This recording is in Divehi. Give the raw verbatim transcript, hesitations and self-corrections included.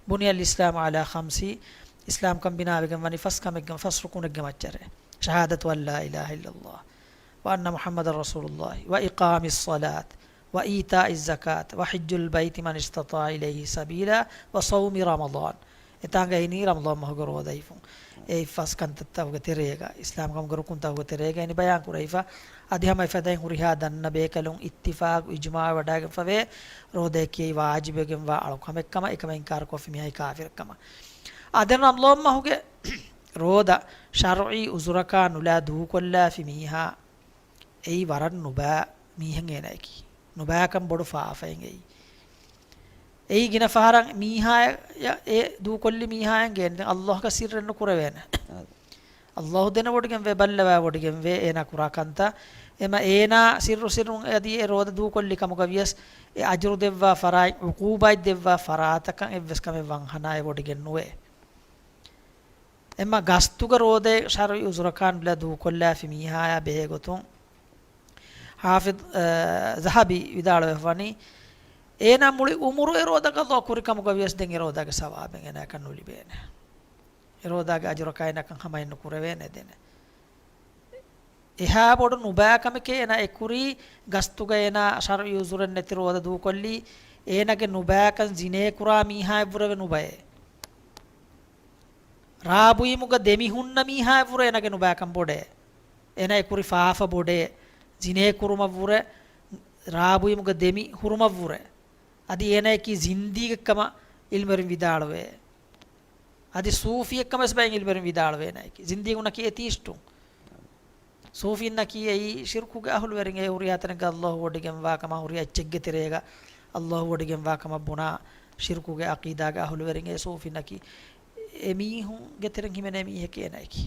بني الإسلام على خمس، އިސްލާމްކަން ބިނާވެގެން ވަނީ ފަސް ކަމެއްގެ، ފަސް ރުކުނެއްގެ މައްޗަށޭ. شهادة أن لا إله إلا الله وأن محمدا رسول الله وإقام الصلاة وإيتاء الزكاة وحج البيت من استطاع إليه سبيلا وصوم رمضان. އެތާނގަ އިނީ ރަމަޟާން މަހުގެ ރޯދަ ހިފުން. އެ ފަސް ކަންތައްތަކުގެ ތެރޭގަ، އިސްލާމްކަމުގެ ރުކުންތަކުގެ ތެރޭގަ އިނި ބަޔާން ކުރެވިފަ. އަދި ހަމަ އެފަދައިން ހުރިހާ ދަންނަ ބޭކަލުން އިއްތިފާގު އިޖުމާޢު ވަޑައިގެންފަވޭ، ރޯދައަކީ ވާޖިބެއްގެންވާ އަޅުކަމެއްކަމަށް. އެކަމަށް އިންކާރުކޮށްފި މީހާ ކާފިރެއްކަމަށް. އާދެން ރަމަޟާން މަހުގެ ރޯދަ ޝަރުޢީ އުޒުރަކާ ނުލާ ދޫކޮށްލާފި މީހާ އެއީ ވަރަށް ނުބައި މީހެއް އޭނައަކީ. ނުބައިކަން ބޮޑު ފާފައެއް އެއީ. އެއީ ގިނަ ފަހަރަށް މީހާޔަށް އެ ދޫކޮށްލި މީހާޔަށް ގެންދެން އައްލާހުގެ ސިއްރެއް ނުކުރެވޭނެ. އައްލާހު ދެނެވޮޑިގެންވޭ، ބައްލަވާވޮޑިގެންވޭ އޭނާ ކުރާ ކަންތައް. އެމަ އޭނާ ސިއްރު ސިއްރުން އަދި އެ ރޯދަ ދޫކޮށްލި ކަމުގަ ވިޔަސް އެ އަޖުރު ދެއްވާ ފަރާތް، ޢުޤޫބާތް ދެއްވާ ފަރާތަކަށް އެއްވެސް ކަމެއް ވަންހަނާއެއް ވޮޑިގެން ނުވޭ. އެމަ ގަސްތުގަ ރޯދައެއް ޝަރުޢީ އުޒުރަކާ ނުލާ ދޫކޮށްލާފި މީހާޔާ ބެހޭގޮތުން ޙާފިޡް، އަ، ޛަހަބީ ވިދާޅުވެފަވަނީ، އޭނާ މުޅި ޢުމުރު އެ ރޯދަ ޤަޟާ ކުރި ކަމުގަ ވިޔަސް ދެން އެ ރޯދާގެ ސަވާބެއް އޭނާއަކަށް ނުލިބޭނެ. އެ ރޯދާގެ އަޖުރަކާ އޭނާއަކަށް ހަމައެއް ނުކުރެވޭނެ ދެނެ. އެހާ ބޮޑު ނުބައިކަމެކޭ އޭނާ އެކުރީ. ގަސްތުގަ އޭނާ ޝަރުޢީ ޢުޛުރެއް ނެތި ރޯދަ ދޫކޮށްލީ. އޭނާގެ ނުބައިކަން ޒިނޭކުރާ މީހާއަށްވުރެވެ ނުބައޭ. ރާބުއިމުގަ ދެމި ހުންނަ މީހާއަށްވުރެ އޭނާގެ ނުބައިކަން ބޮޑޭ. އޭނާ އެކުރި ފާފަ ބޮޑޭ. ޒިނޭކުރުމަށްވުރެ، ރާބުއިމުގަ ދެމި ހުރުމަށްވުރެ. އަދި އޭނާއަކީ ޒިންދީގެއްކަމަށް ޢިލްމުވެރިން ވިދާޅުވޭ. އަދި ޞޫފީއެއްކަމަށް ވެސް ބައެއް ޢިލްމުވެރިން ވިދާޅުވޭ އޭނާއަކީ. ޒިންދީގުންނަކީ އެތީސްޓުން. ޞޫފީންނަކީ އެއީ ޝިރުކުގެ އަހުލުވެރިން. އެ ހުރިހާ ތަނެއްގަ އައްލާހު ވޮޑިގެންވާ ކަމަށް، ހުރިހާ އެއްޗެއްގެ ތެރޭގަ އައްލާހު ވޮޑިގެންވާ ކަމަށް ބުނާ ޝިރުކުގެ ޢަޤީދާގެ އަހުލުވެރިން އެ ޞޫފީންނަކީ. އެ މީހުންގެ ތެރެއިން ހިމެނޭ މީހެކޭ އޭނާއަކީ.